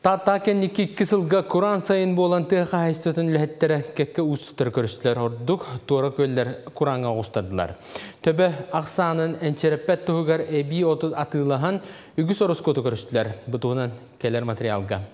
Таатта кэнники 2 сылга кураан сайын буолан тыа хаһаайыстыбатын үлэһиттэрэ кэккэ уустуктары көрүстүлэр. Ордук туора күөллэр курааҥҥа оҕустардылар. Төбө ахсаанын энчирэппэт туһугар эбии оту атыылаһан үгүс ороскуоту көрүстүлэр. Бу туһунан кэлэр материалга.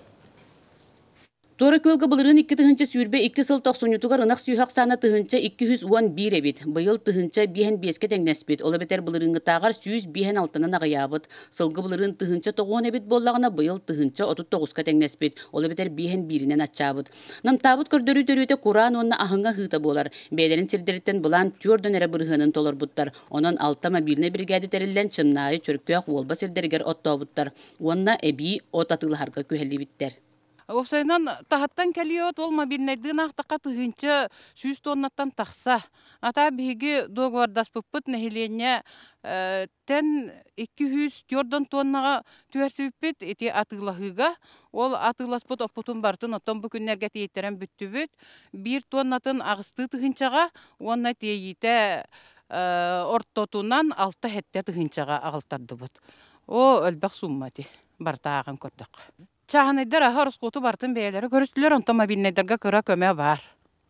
Туора Күөлгэ былырыын 2022 сыл тохсунньутугар ынах сүөһү ахсаана 1211 эбит. Быйыл 1055-кэ тэҥнэспит, ол эбэтэр былырыыҥҥытааҕар 156-нан аҕыйаабыт. Сылгы былырыын 1090 эбит буоллаҕына, быйыл 1039-ка тэҥнэспит, ол эбэтэр биэһэн бииринэн аччаабыт. Намтаабыт көрдөрүү төрүөтэ кураан уонна аһыҥа ыһыыта буолар. Бэйэлэрин сирдэриттэн былаан түөрдөн эрэ бырыһыанын толорбуттар. Онон алта мобильнай биригээдэ тэриллэн Чымнаайы, Чөркөөх, Уолба сирдэригэр оттообуттар уонна эбии от атыылаһарга күһэллибиттэр. Уопсайынан таһыттан кэлиэ от ол мобильнайдыын аахтахха 1100 тоннаттан тахса. Ата биһиги дуогабардаспыппыт нэһилиэнньэ тэн 204 тоннаҕа түһэрсибиппит ити атыылаһыыга. Ол атыыласпыт оппутун барытын оттон бу күннэргэ тиэйтэрэн бүттүбүт. Биир тоннатын аҕыстыы тыһыынчаҕа уонна тиэйиитэ ортотунан 6-7 тыһыынчаҕа аҕалтардыбыт. О, элбэх сумма ити барыта ааҕан көрдөххө. Чааһынайдар аһа ороскуоту барытын бэйэлэрэ көрүстүлэр, онтон мобильнайдарга кыра көмө баар.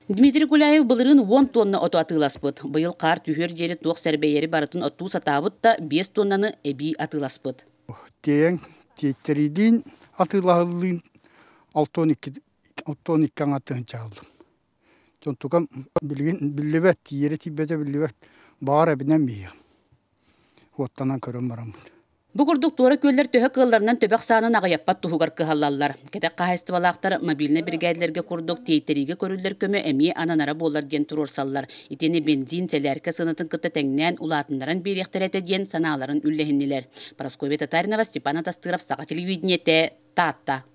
Дмитрий Гуляев былырыын 10 тонна оту атыыласпыт. Быйыл хаар түһүөр диэри туох сэрбэйэри барытын оттуу сатаабыт да, 5 тоннаны эбии атыыласпыт. Тиэйэн тиэйтэрилиин атыылаһыллыын 62 62 аҥа чааллым. Онтукам билигин биллибэт, тиийэрэ тиийбэтэ биллибэт. Баҕар эбинэн биһиэм. Уоттанан көрөн бараммыт. Бу курдук туора күөллэр төһө кыалларынан төбө ахсаанын аҕыйаппат туһугар кыһаллаллар. Кэтэх хаһаайыстыбалаахтар мобильнай биригээдэлэргэ курдук тиэйтэриигэ көрүллэр көмө эмиэ ананара буоллар диэн туруорсаллар. Итини бензин, сэлээркэ сыанатын кытта тэҥнээн улаатыннаран биэриэхтэрэ этэ диэн санааларын үллэһиннилэр. Парасковья Татаринова, Степан Атастыров, Саха телевидениетэ, Таатта.